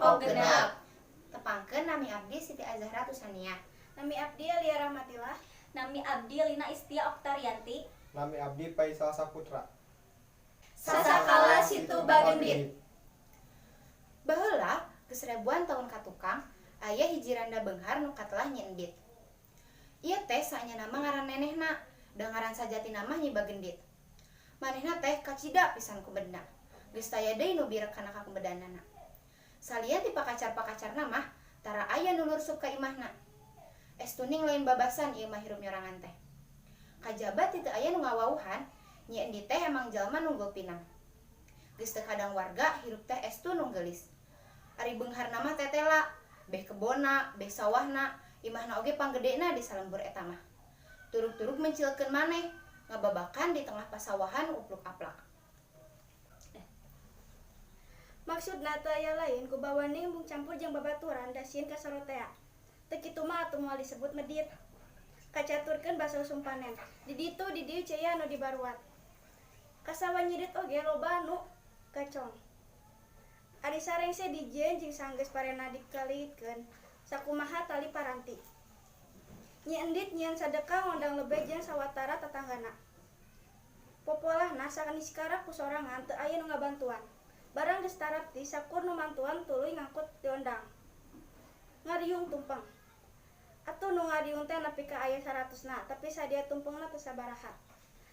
kalompok 6. Tepangkeun, nami abdi Siti Azhara Tusania. Nami abdi Alia Rahmatillah. Nami abdi Lina Istia Oktarianti. Nami abdi Faisal Saputra. Sasakala Situ Bagendit. Baheula, geus ribuan tahun ka tukang, aya hiji randa beunghar nu katelah Nyi Endit. Ieu teh saenyana mah ngaran nenehna, da ngaran sajatina mah Nyi Bagendit. Manehna teh kacida pisan ku bedna. Geus taya deui nu birek kana kakubedanana. Salian ti pakacar-pakacarna mah, tara aya nu lursup ka imahna. Estuning lain babasan ieu mah hirup nyorangan teh. Kajaba ti teu aya nu ngawauhan, Nyi Endit teh emang jalma nunggul pinang. Geus teu kadang warga hirup teh estu nu geulis. Ari beungharna mah tetela, beh kebonna, beh sawahna, imahna oge panggedena di salembur eta mah. Turug-turug mencilkeun maneh, ngababakan di tengah pasawahan upluk-aplak. Maksudna teu aya lain ku bawaning embung campur jeung babaturan da sieun kasorotea. Teu kitu mah atuh moal disebut medit. Kacaturkeun basa usum panen. Di ditu di dieu cai anu dibaruat. Ka sawah nyirit oge loba anu gacong. Ari sarengse dijieun jeung sanggeus parena dikaliitkeun sakumaha tali paranti. Nyi Endit nyieun sadekah ngondang lebe jeung sawatara tatanggana. Popolahna saniskara ku sorangan teu aya nu ngabantuan. Barang geus tarapti sakur nu mantuan tuluy ngangkut diondang. Ngariung tumpeng. Atuh nu ngariung teh nepi ka aya 100-na, tapi sadia tumpengna teu sabaraha.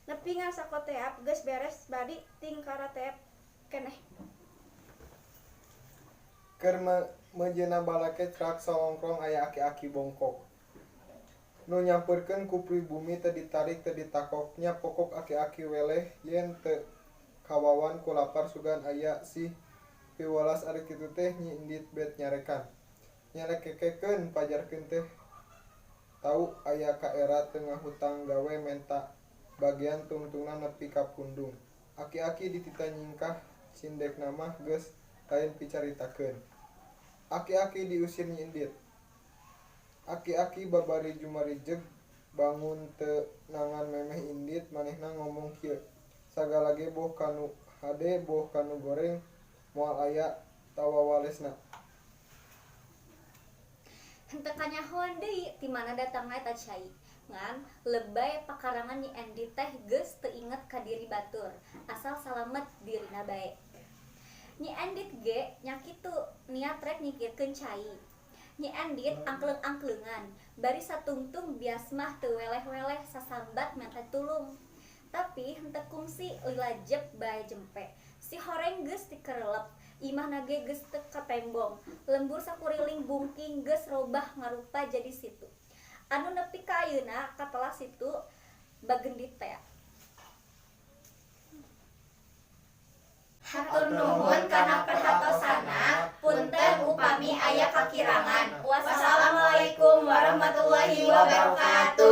Nepi ngan sakoteap geus beres bari tingkarateep keneh. Keur meujeuna balakecrak sawongkrong aya aki-aki bongkok. Nu nyampeurkeun ku pribumi teu ditarik teu ditakok nya pokok aki-aki weleh yen teu kawawan ku lapar sugan aya sih piwelas ari kitu teh Nyi Endit bet nyarekan. Nyalekekekeun pajarkeun teh tau aya kaera teu ngahutang gawe menta bagean tungtungna nepi ka pundung. Aki-aki dititah nyingkah cindekna mah geus lain picaritakeun. Aki-aki diusir Nyi Endit. Aki-aki babari jumarijeg bangun teu nangan memeh indit manehna ngomong kieu, sagala ge boh kanu hade boh kanu goreng moal aya tawawalesna. Henteu kanyahoan deui ti mana datangna eta cai. Ngan lebay pakarangan Nyi Endit teh geus teu inget ka diri batur, asal salamet dirina bae. Nyi Endit ge nya kitu niat rek nyingkirkeun cai. Nyi Endit angkleung-angkleungan, bari satungtung bias mah teu weleh-weleh sasambat menta tulung. Tapi henteu kungsi lila jep bae jempe. Si horeng geus tikerelep, imahna ge geus teu katembong. Lembur sakuriling bungking geus robah ngarupa jadi situ. Anu nepi ka ayeuna katelah Situ Bagendit tea. Hatur nuhun kana perhatosanna, punten upami aya kakirangan. Wassalamualaikum warahmatullahi wabarakatuh.